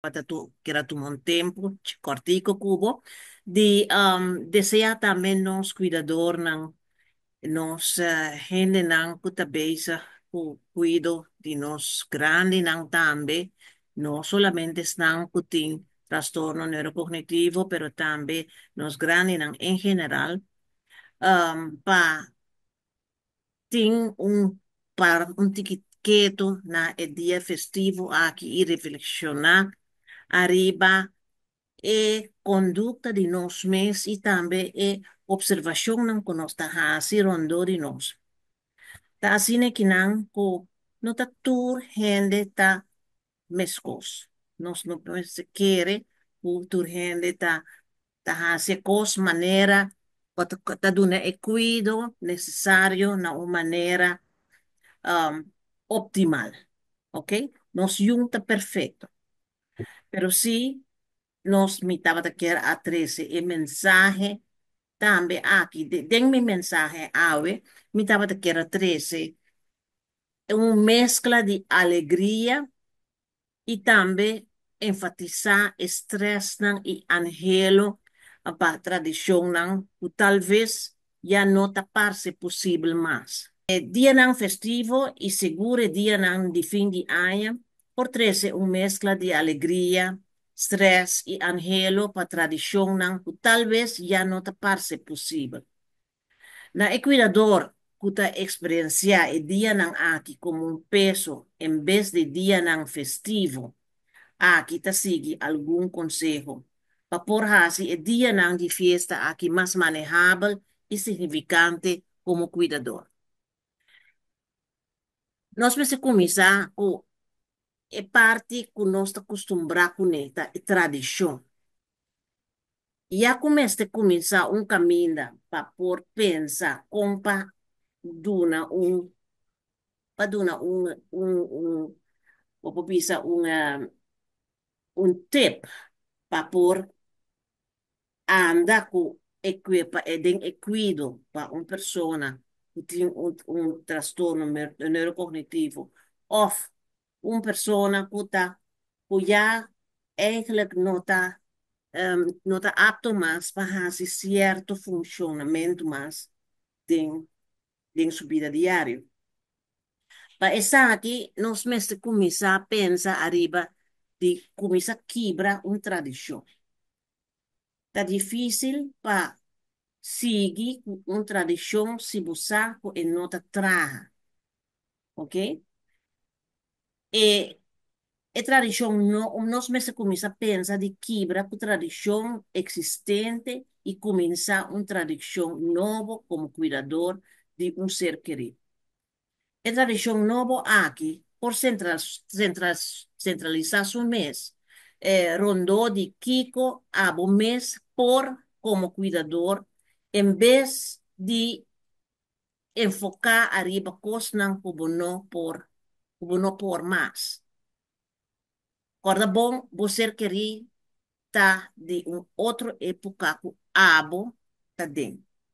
Pa tu, kera tuma un tempu kòrtiku ku bo di deseá tambe nos kuidadornan, nos hendenan ku ta bezig ku kuido di nos grandinan tambe, no solamente esnan ku tin trastorno neurokognitivo, pero tambe nos grandinan en general, pa tin un para un tiki ketu na e dia festivo aki i reflekshoná ariba e kondukta di nos mes i tambe e opservashonnan ku nos ta hasi rondó di nos. Ta asina kinan ku no ta tur hende ta meskos. Nos no mester kere ku tur hende ta hasi e kos manera ku ta duna e kuido nesesario na un manera optimal. Ok? Nos yun ta perfekto. Pero si nos mi tabata kier a trese e mensahe tambe aki den mi mensahe awe mi tabata kier a trese un meskla di alegria i tambe enfatisá e strèsnan i anhelo pa tradishonnan ku talves ya no ta parse posibel mas. E dianan festivo i sigur e dianan di fin di aña por trese un meskla di alegria, strès i anhelo pa tradishonnan ku talves ya no ta parse posibel. Na e kuidador ku ta eksperensiá e dianan aki komo un peso en bes di dianan festivo, aki ta sigui algun konseho pa por hasi e dianan di fiesta aki mas manehabel i signifikante komo kuidador. Nos mester kuminsá ku e parti ku nos ta kustumbrá kuné, ta e tradishon. Ya ku mester kuminsá un kaminda pa por pensa kon pa duna un pa duna un un un bo por bisa un un tip pa por anda ku e pa den e kuido pa un persona ku tin un trastorno neurokognitivo òf un persona ku ta ku ya eigenlijk no ta apto mas pa hasi sierto funshonamentu mas den su bida diario. Pa esaki nos mester kuminsá pensa ariba di kuminsá kibra un tradishon. Ta difísil pa sigui ku un tradishon si bo sa ku e no ta traha. Ok? E tradishon no, nos mester kuminsá pensa di kibra ku tradishon eksistente i kuminsá un tradishon nobo komo kuidador di un ser kerí. E tradishon nobo aki por sentralisá su mes rondó di kiko abo mes por komo kuidador en bes di enfoká ariba kosnan ku bo no por ku bo no por mas. Kòrda bon, bo ser kerí ta di un otro époka ku abo ta den.